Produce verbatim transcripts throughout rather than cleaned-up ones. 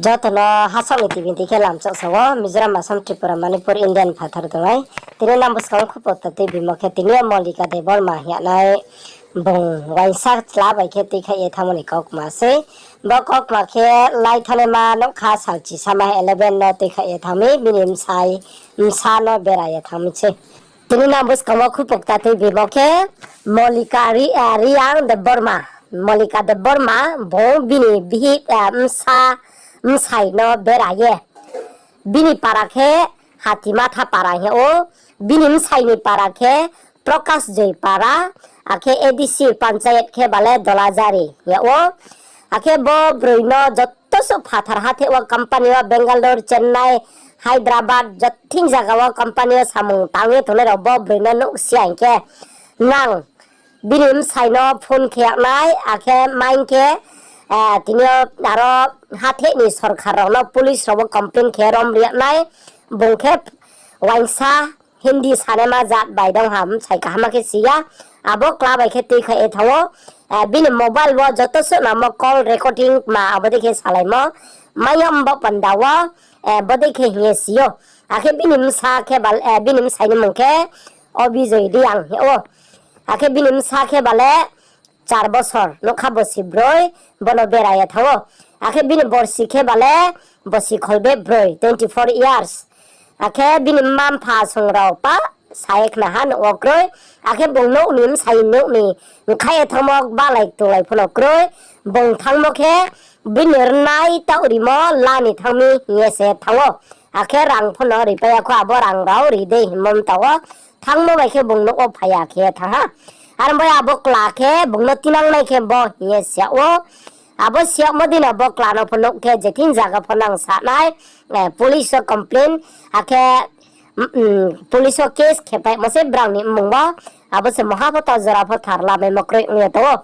Joto no hasaoh ni tibinti khe lamchak sa wo, Mizoram, Assam, Tripura, Manipur, Indian phathar tongnai. Tini nang buskang wo khupok ta tui bimo khe tini yo Mollika Debbarma hing yagnai bung uaingsa chla bai khe tuikhaih ye thanngmo ni kaukma sei. Bo kaukma khe lai thanngnaima nougkha sal chisama eleven no tuikhaih ye thanng mi, bini bsai bsa no bera ye thanng mi sei. Tini nang buskang wo khupok ta tui bimo khe Mollika Ri-, eh, Reang Debbarma, Mollika Debbarma, bung bini bihih, eh, bsa, bsai no bera ye. Bini para khe Hatimatha para hing yag ou, bini bsai ni para khe Prakash Joi para, akhe A D C panchayat khe bale Dolajari hing yag ou. Akhe bo broi no joto suh phathar hatheh wo company wo Bangalore, Chennai, Hyderabad, jothing zaga wo company wo samung tang ye tongnai rao bo broi no nuh si ya hing khe nang bini bsai no phone khe yagnai, akhe maing khe, eh, tini yo aro hatheh ni sorkar rao no police rao wo complain khe rom ri yagnai, bung khe uaingsa Hindi sanaima jat bai dong ha, bsai kaham khe si ya, abo kla bai khe tuikhaih ye thanng ou, eh, bini mobile wo joto suh namo call recording ma abo dei khe salaimo, mai yo mbaoh panda wo, eh, bodei khe hing ye si ou. Akhe bini bsa khe bal-, eh, bini bsai ni mung khe Obijoi Reang hing yag ou. Akhe bini bsa khe bale char bosor, nougkha bosi broi, bono bera ye thanng ou. Akhe bini borsi khe bale bosi kholbe broi, twenty four years. Akhe bini mma-mpha song rao pa sa ye khna ha nouh wo kroi. Akhe bung nouh ni bsai nouh ni mkhaih ye thanngmo balai ktulai pho no kroi. Bung thanngmo khe bini rnai taoh rimo la ni thanng mi hing ye se thanng ou. Akhe rang pho no ripai ya kho, abo rang rao ri dei hingmo mta wo thanngmo bai khe bung nouh wo phai ya khe thanng ha. Are bai abo kla khe bung no tinang nai khe bo hing ye si yag ou. Abo si yagmo dei no bo kla no pho nouh khe je thing zaga pho nang sa nai, eh, police wo complain, akhe, mm, mm, police wo case khe paimo se brang ni mmung wo, abo se moha pho ta jora pho thar lamaimo kroi ong ye tong ou.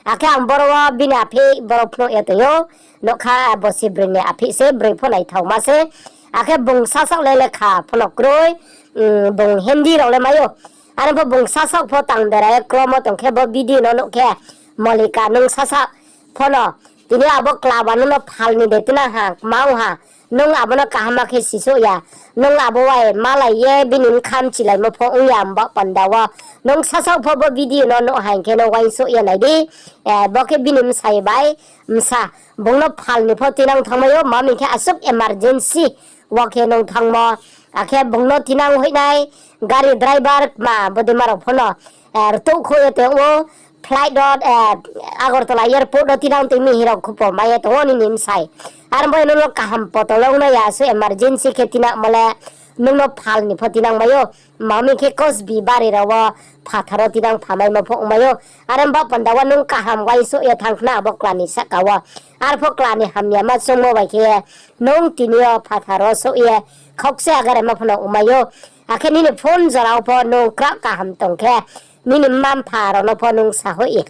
Akhe ang boro wo bini aphih boro phnuh ye tong ou, nougkha bosi broi ni aphih se broi pho naithaoma se. Akhe bung sasaoh le lekha pho no kroi, mm, bung Hindi rao le mai ou. Are pho bung sasaoh pho tang bera ye kromo tong khe bo video no nuh khe, Mollika nung sasaoh pho no, tini abo kla ba nung no phal ni de tinang ha, kma ong ha, nung abo no kaham khe sisouh ya, nung abo bai malai ye bini bkha mchilaimo pho ong ya, mbaoh panda wo, nung sasaoh pho bo video no nuh ha hing khe no uaingsouh ye nai di, eh, bo khe bini bsai bai bsa, bung no phal ni pho tinang thanngmai ou, ma mi khe asuh emergency wo khe nung thanngmo, akhe bung no tinang hoihnai, gari driver kma bodei ma rao pho no, eh, rtuh khouh ye tong ou, flight rao, eh, Agartala airport rao tinang tui mi hing rao khupo mai ye tong ou nini bsai. Are bai nung no kaham poto long no ya, asuh emergency khe tinangmo le nung no phal ni pho tinang mai ou. Ma mi khe Kosbi bari rao wo phathar wo tinang phamaimo pho ongmai ou. Are baoh panda wo nung kaham uaingsouh ye thanng khna abo kla ni sahka wo. Arpho kla ni hamyama choungmo bai khe nung tini yo phathar wo souh ye khaukse agare ma pho no ongmai ou. Akhe nini phone jora wo pho nung krah kaham tong khe, nini mma-mpha rao no pho nung sa hoih ye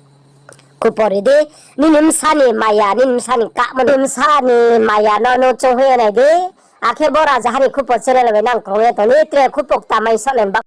khupo ri di. Nini bsa ni maya, nini bsa ni kaham, nini bsa ni maya no nung choung hoih ye nai di. Akhe bo rajaha ni khupo channel bai nang krung ye tong ni, tre khupo kta mai soh le ba